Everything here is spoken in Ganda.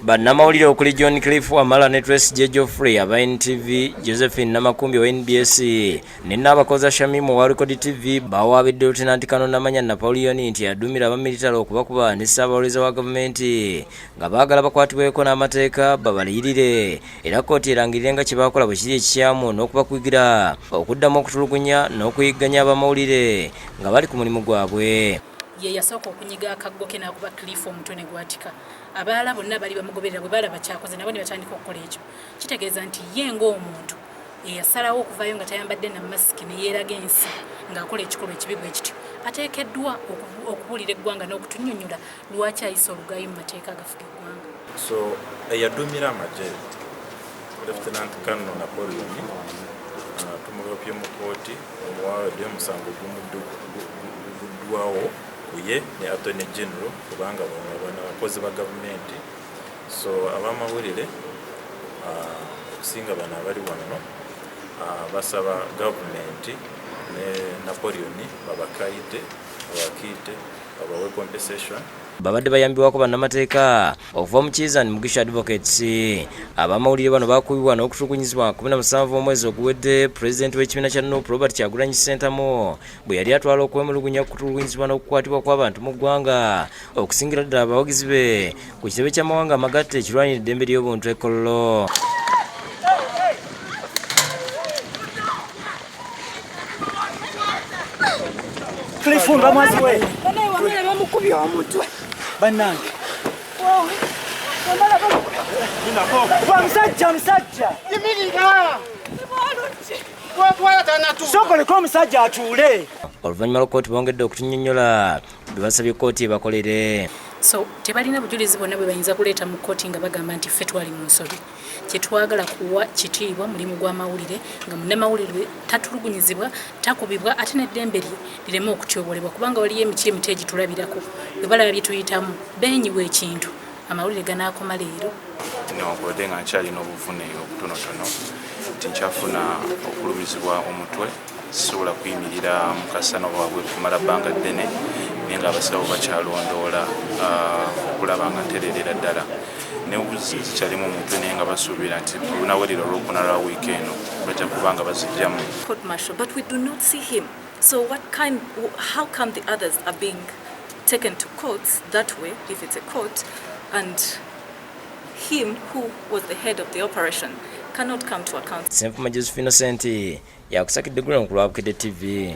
Bannamawulire okuli John Cliff Wamala ne Twesigye Geoffrey aba NTV, Josephine Namakumbi owa NBS ne Nnaabakoza Shamim owa Record TV bawaabidde Lieutenant Colonel Namanya Napoleon nti aduumira abamiritale okubakuba ne Ssaabawolereza wa gavumenti nga baagala bakwatibweko n'amateeka babaliyirire era kkooti erangirire nga kye baakola bwe kiri ekikyamu n'okubakugira okuddamu okutulugunya n'okuyigganya abamawulire nga bali ku mulimu gwabwe. Ye yasooka okunyiga akaggo ke n'akuba Cliff omutwe ne gwatika. Abalala bonna bali bamugoberera bwe balaba kyakoze nabo ne batandika okukola ekyo. Kitegeeza nti ye ng'omuntu eyasalawo okuvaayo nga tayambadde na masiki ne yeeraga ensi ng'akola ekikolwa ekibi bwe kityo, ateekeddwa okubuulira eggwanga n'okutunnyonnyola lwaki ayisa olugaayu mu mateeka agafuga eggwanga. So eyaduumira amagye Lieutenant Colonel Napoleon tumulopye mu kkooti omuwawadde omusango guguddwawo ku ye ne Attorney General kubanga bano abakozi ba gavumenti. So abamawulire okusinga bano abali wano basaba gavumenti ne Napoleon babakaite babakiite babawe compensation. Babadde bayambibwako bannamateeka okuva mu Kiiza and Mugisha Advocates. Abamawulire bano bakubibwa n'okutulugunyizibwa 17 omwezi oguwedde pulezidenti w'ekibiina kya NUP Robert Kyagulanyi Ssentamu bwe yali atwala okwemulugunya ku kutulugunyizibwa n'okukwatibwa kw'abantu mu ggwanga okusingira ddala abawagizi be ku kitebe ky'amawanga amagatte ekirwanira eddembe ly'obuntu e Kololo. Cliff mwazi we. Bamukubye omutwe. Bannange. Musajja musajja. Yimirira. Sooka omusajja atuule. Oluvannyuma lwa kkooti bongedde okutunnyonnyola bye basabye kkooti ebakolere. So tebalina bujulizi bwonna bwe bayinza kuleeta mu kkooti nga bagamba nti ffe twali mu nsobi. Kye twagala kuwa kitiibwa mulimu gw'amawulire nga munnamawulire tatulugunyizibwa, takubibwa ate n'eddembe lye lireme okutyobolebwa kubanga waliyo emiti emito egitulabirako bwe balaba bye tuyitamu beenyiwa ekintu amawulire ganaakoma leero. Newankubadde nga nkyalina obuvune obutonotono nti nkyafuna okulumizibwa omutwe, sisobola kuyimirira mu kasana oba wabweru kumala bbanga ddene, naye nga abasawo bakyalondoola okulaba nga ntereerera ddala. Newuzi zikyalimu omutwe naye nga basuubira nti lunawerera olwokuna lwa wiiki eno bajja kuba nga bazijjamu. Court martial, but we do not see him. So what kind, how come the others are being taken to courts that way, if it's a court, and him who was the head of the operation cannot come to account? Senfuma Josephine Innocent yakusakidde guno ku lwa Bukedde TV.